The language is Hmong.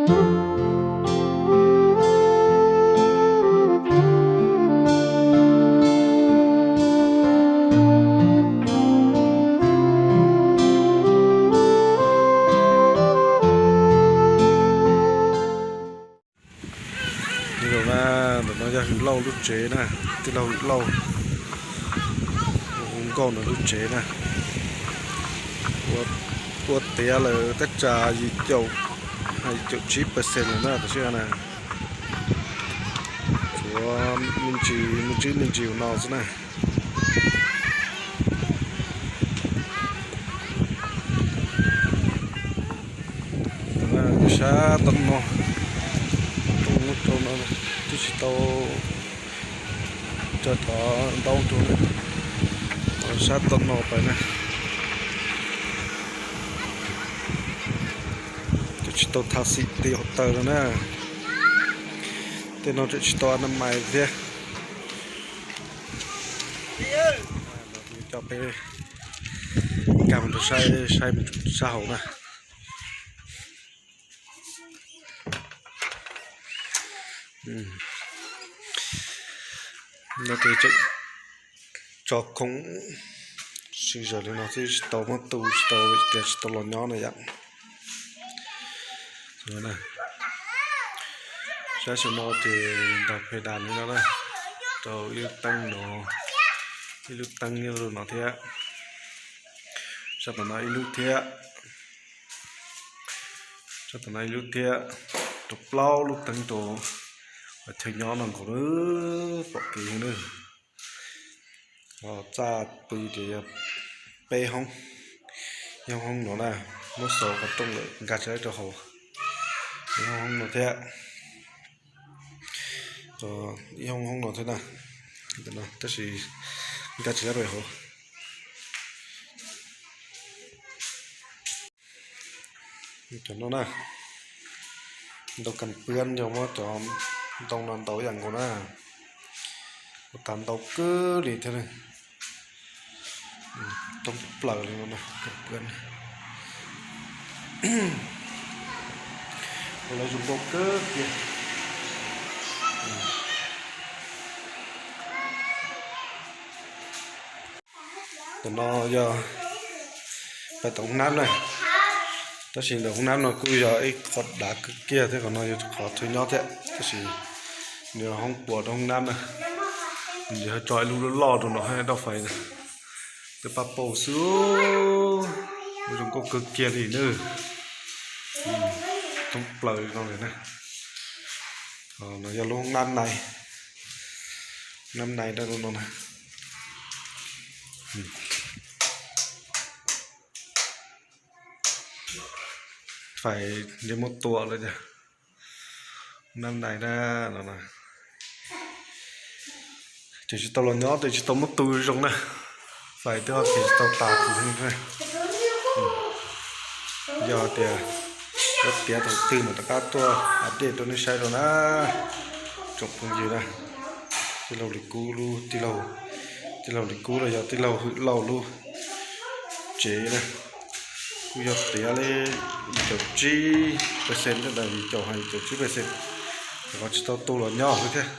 Ntawm no yog Hwm Lauj lub tsev na, tij laug Hwm Lauj, hu nkauj ntawm lub tsev na. Ua tiav lawm tab tsas yim caum, yim caum tsib percent lawm na tam sim na. Tsuav me ntsis, me ntsis me ntsis no xwb na. Sab tom no, rooj muab rau no twb tsis tau cog thov ntaub rau na. Sab tom no pais na, twb tsis tau tha xim ti hauv taws no na. Tej no tseem tsis tau a na mais thiab. Coj peb nkag mus rau saib, saib sab hauv na. No ces tseem tso khoom sij zawm li no xwb, tsis tau muab tu, tsis tau tias tsis tau los nyob na yom. Sab saum no ces nrog phe das li no na, rau ib lub teeb no, ib lub teeb nyob rau no thiab. Sab tom no ib lub thiab, sab tom no ib lub thiab, rau plaub lub teeb rau chaw nyob no nkaus, pom kev na. Txaj pw ces yog peb hoob, ib hoob hoob no na, muab xaus qhov rooj lawm nkag tsis tau rau hauv. Ib hoob hoob no thiab, ib hoob hoob no thiab na, tab sis nkag tsis tau rau hauv. Cov no na, ntoo kas pwab yog muab cov ntoo no ntaus ib yam nkaus na, ua tas ntau kawg li thiab. Toob plaws li no na, kas pwab ua lawv zoo nkauj kawg kiag. Ntawm no yog pais tom hoob nab na, tab sis ntawm hoob nab no kuj yog ib qho dav kawg kiag thiab, qhov no yog qhov chaw nyob thiab, tab sis nws hoob puas rau hoob nab na. Nws ho tso ib lub loj loj rau no hab rau fais na. Twb pab paug xwb, zoo nkauj kawg kiag li na. Thoob plaws li no lawm na. No yog lub hoob nab nais, nab nais rau no na. Fais ntshe muab tua lawm tiag. Nab nais na, no na. Ces tsis tau los nyob ces tsis tau muab tu zoo na. Fais twb ho tsis tau tas tus na. Yog tias koj tiav thaum twg mas rov qab tuaj update rau nej saib rau na. Tsoom phooj ywg na, tij laug Lis Kub lub, tij laug Lis Kub los yog tij laug Hwm Lauj lub tsev na, kuj yog tiav li yim caum tsib percent, yim caum hais yim caum tsib percent, qhov tsis tau tu los nyob xwb thiab.